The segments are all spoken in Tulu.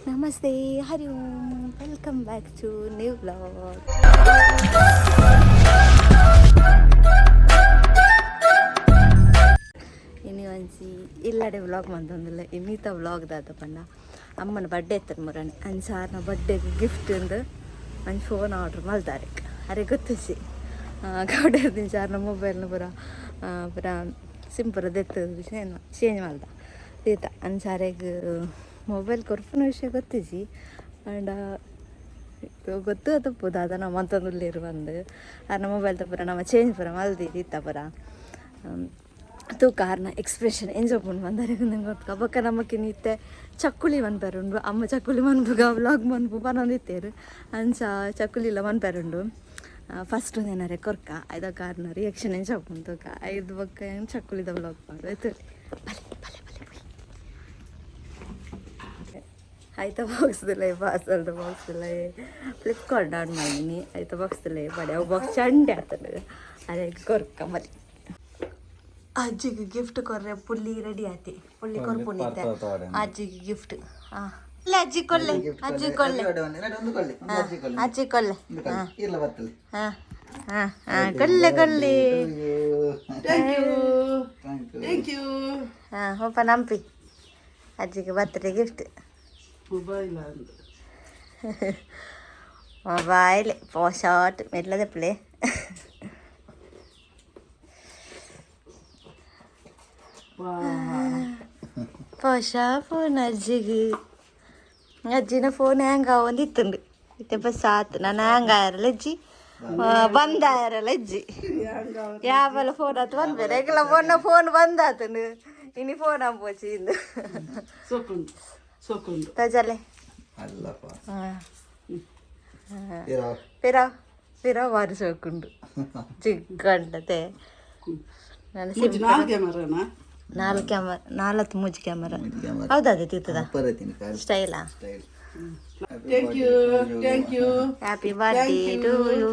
Namaste, Hari Om. Welcome back to new vlog. ಇನಿ ಒಂಜಿ ಇಲ್ಲಡೆ ವ್ಲಾಗ್ ಮಂತೊಂದುಲ್ಲೆ. ಇನ್ನಿತ ವ್ಲಾಗ್ ದಾದ ಪಂಡ, ಅಮ್ಮನ ಬರ್ಡೇ ಇತ್ತರ್ ಮುರಾನಿ. ಅಂಚ ಆರ್ನ ಬರ್ಡೇಗೆ ಗಿಫ್ಟ್ ಇಂದು ಒಂಜಿ ಫೋನ್ ಆರ್ಡ್ರ್ ಮಲ್ದಾರೆ. ಅರೆ ಗೊತ್ತಿಜ್ಜಿ, ಕೌಡೆ ಆರ್ನ ಮೊಬೈಲ್ನ ಪೂರ ಪೂರ ಸಿಮ್ ಪೂರ ದೆತ್ತು ಚೇಂಜ್ ಮಲ್ದ ದೀತ. ಅಂಚ ಅರೆಗ್ ಮೊಬೈಲ್ ಕೊರ್ಪುನ ವಿಷಯ ಗೊತ್ತಿಜ್ಜಿ. ಆಂಡ ಗೊತ್ತು ತಪ್ಪು ದಾದ ನಮ್ಮ ಮಂತೊಂದುಲ್ಲೆರ್ ಪಂದ್. ಆರ್ನ ಮೊಬೈಲ್ ಪೂರ ನಮ್ಮ ಚೇಂಜ್ ಪೂರ ಮಲ್ದಿ ಇತ್ತ ಪೂರ. ತೂಕ, ಆರ್ನ ಎಕ್ಸ್ಪ್ರೆಷನ್ ಎಂಚ ಉಪ್ಪುಂಡು ಪಂದ್ ಗೊತ್ತು. ಬೊಕ್ಕ ನಮಕ್ ಇತ್ತೆ ಚಕ್ಕುಲಿ ಮನ್ಪೆರುಂಡು. ಅಮ್ಮ ಚಕ್ಕುಲಿ ಮನ್ಪುಗ, ವ್ಲಾಗ್ ಮನ್ಪು ಪನೊಂದಿತ್ತೆರ್. ಅಂಚ ಚಕ್ಕುಲಿಲ ಮನ್ಪೆರುಂಡು. ಫಸ್ಟ್ ಏನಾರೆ ಕೊರ್ಕ, ಐದಕ್ಕ ಆರ್ನ ರಿಯಾಕ್ಷನ್ ಎಂಚ ಉಪ್ಪುಂಡು ತೂಕ. ಐದು ಬೊಕ್ಕ ಏನು ಚಕ್ಕುಲಿದ ವ್ಲಾಗ್ ಮಾಡು. ಆಯ್ತು, ಬಲೆ ಬಲೆ ಬಲೆ ಪೋಯಿ. ಆಯ್ತಾ, ಬಾಕ್ಸ್ದಿಲ್ಲ, ಪಾರ್ಸಲ್ದ ಬಾಕ್ಸ್. ಫ್ಲಿಪ್ಕಾರ್ಟ್ ಆರ್ಡರ್ ಮಾಡೀನಿ. ಆಯ್ತಾ, ಬಾಕ್ಸ್ದಿಲ್ಲ ಪಡೆ. ಅವು ಬಾಕ್ಸ್ ಚಂಡೆ ಆತಂಡು. ಅದೇ ಕೊರ್ಕ ಬಲಿ. ಅಜ್ಜಿಗೆ ಗಿಫ್ಟ್ ಕೊರ್ರೆ ಪುಲ್ಲಿ ರೆಡಿ ಆತಿ. ಪುಲ್ಲಿ ಕೊರ್ಪುನಿತ್ತೆ ಅಜ್ಜಿಗೆ ಗಿಫ್ಟ್. ಹಾಂ, ಅಜ್ಜಿ ಕೊಲ್ಲೆ, ಅಜ್ಜಿ ಕೊಲ್ಲೆ, ಅಜ್ಜಿ ಕೊಲ್ಲೆ. ಹಾಂ ಹಾಂ ಹಾಂ ಹಾಂ, ಕೊಲ್ಲೆ ಕೊಲ್ಲೆ. Thank you. ಹಾಂ, ಒಪ್ಪ ನಂಪಿ ಅಜ್ಜಿಗೆ ಬರ್ತ್ಡೇ ಗಿಫ್ಟ್. ಮೊಬೈಲ್ ಅಂದ್. ಮೊಬೈಲ್ ಪೋಷಾಟ್ ಮೆಲ್ಲದ ಪ್ಲೇ. ಪೋಷ ಫೋನ್ ಅಜ್ಜಿಗೆ. ಅಜ್ಜಿನ ಫೋನ್ ಹ್ಯಾಂಗ್ ಆವೊಂದಿತ್ತುಂಡು. ಇತ್ತೆ ಬಸ್ ಆತು. ನಾನು ಹ್ಯಾಂಗ್ ಆಯರಲ್ಲ ಅಜ್ಜಿ, ಬಂದ್ ಆಯರಲ್ಲ ಅಜ್ಜಿ. ಯಾವಲ ಫೋನ್ ಆತು ಬಂದ್ಬೇರೆ. ಎಂಕಲ ಮೊನ್ನ ಫೋನ್ ಬಂದಾತನು, ಇನಿ ಫೋನ್ ಅಂಬೋಚಿ ಇಂದು. ಸೋಕುಂಡು ಸೋಕುಂಡು. ತಜಲೆ. ಅಲ್ಲಪ್ಪ. ಹಾಂ, ಪಿರ ಪಿರ ಬಾರಿ ಸೋಕುಂಡು, ಚಿಕ್ಕಂಡತೆ ನಾನು. ಮೂಜಿ ನಾಲ್ ಕ್ಯಾಮರಾನಾ? ನಾಲ್ಕು ಕ್ಯಾಮರಾ, ನಾಲ್ಕು ಮೂಜಿ ಕ್ಯಾಮರಾ. ಹೌದಾ? ಅದೇ ತಿತ್ತದ ಸ್ಟೈಲಾ? Thank you, thank you. Happy birthday to you.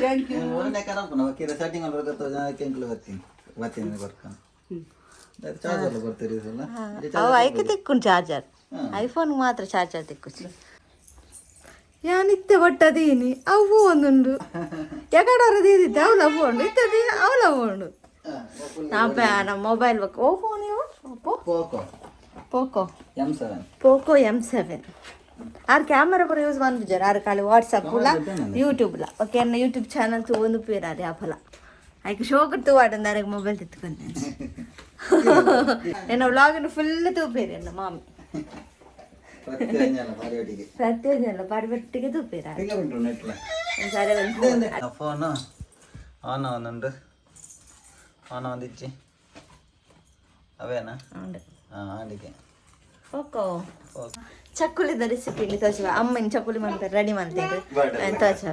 Thank you. Setting ಬರ್ತೀನಿ ಬರ್ಕ. ಚಾರ್ಜರ್ ಬರ್ತೀರಿ ಸಲ. ಅವು ಐಕ್ ತಿಕ್ಕು ಚಾರ್ಜರ್. ಐಫೋನ್ ಮಾತ್ರ ಚಾರ್ಜರ್ ತಿಕ್ಕುಚಿ. ಯಾನಿತ್ತೆ ಒಟ್ಟದೀನಿ ಅವು ಒಂದುಂಡು. ಎಗಡರ ದೀದಿತ್ತೆ ಅವಳ ಫೋನ್ ಇತ್ತದಿ, ಅವಳ ಫೋನ್ ನಮ್ಮ ಮೊಬೈಲ್ ಬಕ್. ಓ ಫೋನ್ ಇವು Oppo. Poco. Poco. M7. Poco M7. ಆರ್ ಕ್ಯಾಮರಾ ಪೂರ ಯೂಸ್ ಮನ್ಪುಜಾರ್ ಆರ್. ಖಾಲಿ ವಾಟ್ಸಪ್ ಲ, ಯೂಟ್ಯೂಬ್ ಲ. ಓಕೆ, ಎನ್ನ ಯೂಟ್ಯೂಬ್ ಚಾನಲ್ ತೂವೊಂದು ಪೇರಾರೆ ಆಪಲ. ಐಕ್ ಶೋಕ್ ತೂವಾಡಂದ ಅರೆಗ್ ಮೊಬೈಲ್ ತಿತ್ಕೊಂಡೆ. ಎನ್ನ ವ್ಲಾಗ್ ಫುಲ್ ತೂಪೇರಿ ಎನ್ನ ಮಾಮಿ. ಪ್ರತಿಯೊಂದಲ್ಲ ಬಾರಿ ಬಟ್ಟಿಗೆ ತೂಪೇರ. ಸರಿ. ಫೋನ್ ಆನ್ ಆವೊಂದುಂಡು, ಆನ್ ಆವೊಂದಿಜ್ಜಿ. ಅವೇನಾ? ಹಾಂ, ಆಂಡಿಗೆ. ಪೋಕೋ. ಚಕ್ಕುಲಿದ ರೆಸಿಪಿ ತೋಚುವ. ಅಮ್ಮನ ಚಕ್ಕುಲಿ ಮಂತಾರೆ, ರೆಡಿ ಮಂತೇರು ತೋಚುವ.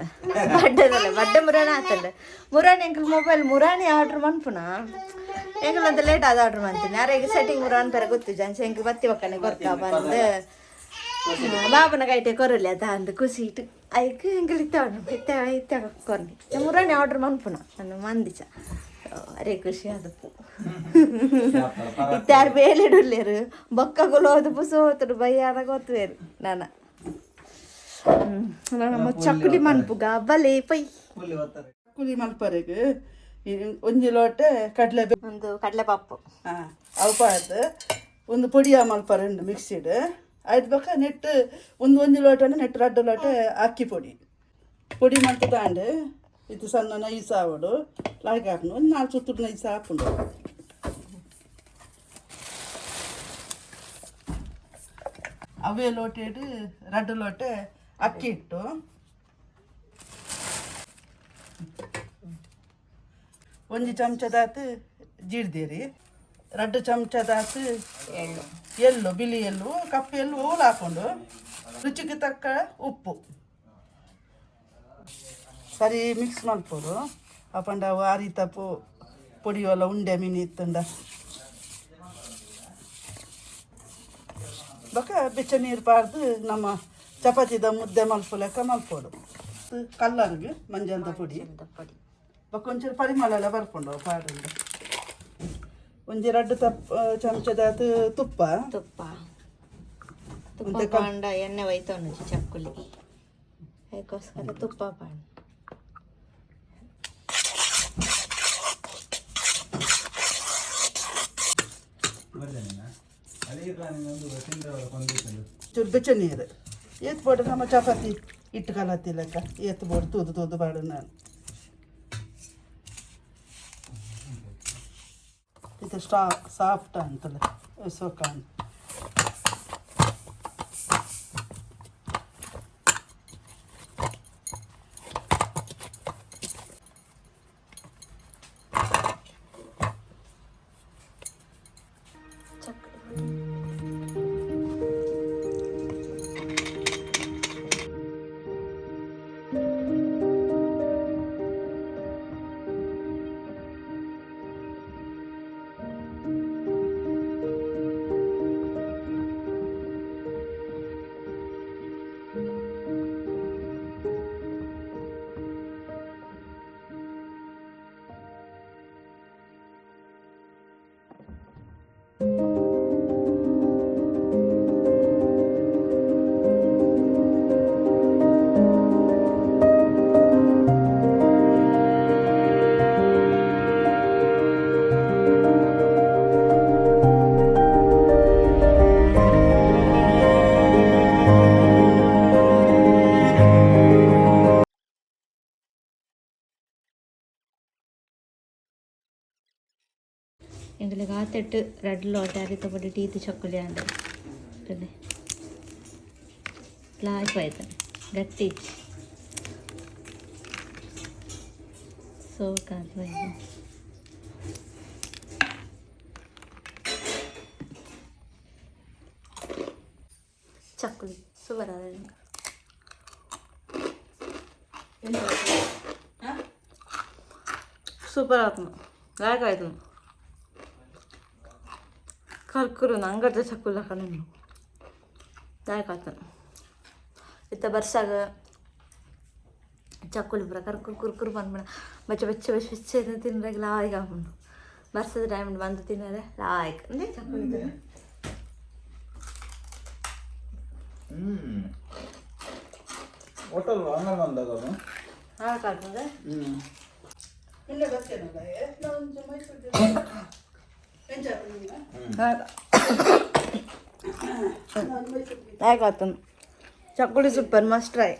ಬಡ್ಡೆದಲ್ಲ, ಬಡ್ಡೆ ಮುರಾಣಿ ಆತಲ್ಲ. ಮುರಾಣಿ ಎಂಕಲ್ ಮೊಬೈಲ್ ಮುರಾಣಿ ಆರ್ಡರ್ ಮನ್ಪುನ. ಎಂಕಲ್ ಅಂತ ಲೇಟ್ ಆದ ಆರ್ಡರ್ ಮಾಡ್ತೀನಿ. ಯಾರಿಗೆ ಸೆಟ್ಟಿಂಗ್ ಮುರಾನ್ ಪರ ಗೊತ್ತು ಜಾನ್ಸಿ. ಎಂಕ್ ಬತ್ತಿ ಒಕ್ಕನೆ ಕೊರ್ಕ ಬಂದು ಬಾಬನ ಕೈಟೆ ಕೊರಲಿ ಅದ ಅಂದ್ ಖುಷಿ ಇಟ್ಟು. ಐಕ್ ಎಂಕಲ್ ಇತ್ತ ಆರ್ಡರ್ ಇತ್ತ ಇತ್ತ ಕೊರ್ನಿ. ಮುರಾಣಿ ಆರ್ಡರ್ ಮನ್ಪುನ ಅಂದು ಮಂದಿಚ. ಅರೆ ಖುಷಿ ಆದಪ್ಪು. ಇತ್ತಾರು ಬೇಲೆಡುಲ್ಲೇರು. ಬೊಕ್ಕಗುಲು ಹೋದು ಪುಸೋತುಡು ಬಯ್ಯಾನ ಗೊತ್ತುವೇರು. ನಾನ ನಮ್ಮ ಚಕ್ಕುಲಿ ಮನ್ಪುಗ ಬಲೆ ಪೈ. ಚಕ್ಕುಲಿ ಮಲ್ಪರೆಗ್ ಒಂಜಿ ಲೋಟೆ ಕಡಲೆ ಒಂದು ಕಡಲೆ ಪಪ್ಪು. ಹಾಂ, ಅವು ಪಾಡ್ದು ಒಂದು ಪೊಡಿಯ ಮಲ್ಪರೆ ಉಂಡು ಮಿಕ್ಸಿಡ್. ಆಯ್ತು, ಬೊಕ್ಕ ನೆಟ್ ಒಂದು ಒಂಜಿ ಲೋಟ, ನೆಟ್ ರಡ್ಡು ಲೋಟ ಅಕ್ಕಿ ಪೊಡಿ. ಪೊಡಿ ಮಲ್ತ್ ತಾಂಡ್ ಇದು ಸಣ್ಣ ನೈಸ್ ಆವಡು ಲಾಯ್ಕ್ ಹಾಕ್ನು. ಒಂದು ನಾಲ್ಕು ಸುತ್ತುಡು ನೈಸ್ ಆಪುಂಡು. ಅವೇ ಲೋಟೆಡ್ ರಡ್ಡು ಲೋಟೆ ಅಕ್ಕಿ ಹಿಟ್ಟು, ಒಂಜಿ ಚಮಚದಾತ್ ಜೀರ್ದೇರಿ, ರಡ್ಡು ಚಮಚದಾತ್ ಎಳ್ಳು. ಎಳ್ಳು, ಬಿಳಿ ಎಳ್ಳು, ಕಪ್ಪು ಎಳ್ಳು ಓಲು ಹಾಕೊಂಡು, ರುಚಿಗೆ ತಕ್ಕ ಉಪ್ಪು. ಸರಿ ಮಿಕ್ಸ್ ಮಲ್ಪೊಡು. ಅಪಂಡ ಅವು ಅರಿತ ಪೊಡಿ ಎಲ್ಲ ಉಂಡೆ ಮೀನು ಇತ್ತುಂಡ. ಬೊಕ ಬೆಚ್ಚ ನೀರು ಪಾಡ್ದು ನಮ್ಮ ಚಪಾತಿದ ಮುದ್ದೆ ಮಲ್ಪು ಲೆಕ್ಕ ಮಲ್ಪೊಡು. ಕಲ್ಲರ್ಗ್ ಮಂಜಲ್ದ ಪೊಡಿ. ಪೊಡಿ. ಬೊಕ ಒಂಚೂರು ಪರಿಮಳ ಎಲ್ಲ ಬರ್ಪುಂಡು ಪಾಡುಂಡು. ಒಂಜಿ ರಡ್ಡು ತಪ್ಪ ಚಮಚದಾತ್ ತುಪ್ಪ. ತುಪ್ಪ. ತುಪ್ಪ ಪಾಂಡ ಎಣ್ಣೆ ಒಯ್ತವನು ಚಕ್ಕುಲಿ. ಅದಕ್ಕೋಸ್ಕರ ತುಪ್ಪ ಪಾಂಡ. ಚೂರು ಬೆಚ್ಚ ನೀರು ಏತ್ ಬೋಡು. ನಮ್ಮ ಚಪಾತಿ ಇಟ್ಟು ಕಲತ್ತಿ ಲೆಕ್ಕ ಏತ್ ಬೋಡು, ತೂದು ತೂದು ಬಾಡು. ನಾನು ಇದು ಸಾಫ್ಟ್ ಅಂತಲ್ಲ, ಸೋಕ. ಚಕ್ಕುಲಿ. ಎಂಗಲಿಗೆ ಆತೆಟ್ಟು ರೆಡ್ ಲೋಟ ಅರಿತ ಪಡಿ ಟೀತು ಚಕ್ಕುಲಿ ಅಂದ ಅದೇ ಲಾಯ್ಕ್ ಆಯ್ತಾನೆ ಗಟ್ಟಿ ಸೋಕಾದ. ಚಕ್ಕುಲಿ ಸೂಪರ್ ಅದ. ಸೂಪರ್ ಆತ್ಮ ಲಾಯ್ಕ್ ಆಯ್ತು. ಕರ್ಕುರು ಅಂಗಡ್ದ ಚಕ್ಕುಲ ಕಣ್ಣು ಲಾಯ್ಕ್ ಆಯ್ತು. ಇತ್ತ ಬರ್ಸಾಗ ಚಕ್ಕುಲಿ ಪೂರ ಕರ್ಕುರು ಕುರ್ಕುರು ಬಂದ್ಬಿಡ ಬಚ್ಚ ಬೆಚ್ಚ ಬೆಚ್ಚ ಬೆಚ್ಚ ತಿನ್ನರೆ ಲಾಯ್ಕ್ ಆಪುಂಡು. ಬರ್ಸದ ಟೈಮ್ ಬಂದು ತಿನ್ನರೆ ಲಾಯ್ಕ್ ಅಂದ್ರೆ ಚಕ್ಕುಲಿ. ಹೋಟೆಲ್ ಅಂಗಡಿ ಬಂದಾಗ. ಲಾಯ್ಕ್ ಆಗ್ತದೆ. ಹ್ಞೂ. ಇಲ್ಲ, ಬರ್ತೇನಲ್ಲ. ಒಂದು ಮೈಸೂರು ಎಂಚ? ಲಾಯ್ಕ್ ಆಯ್ತು. Chakkuli super, must try.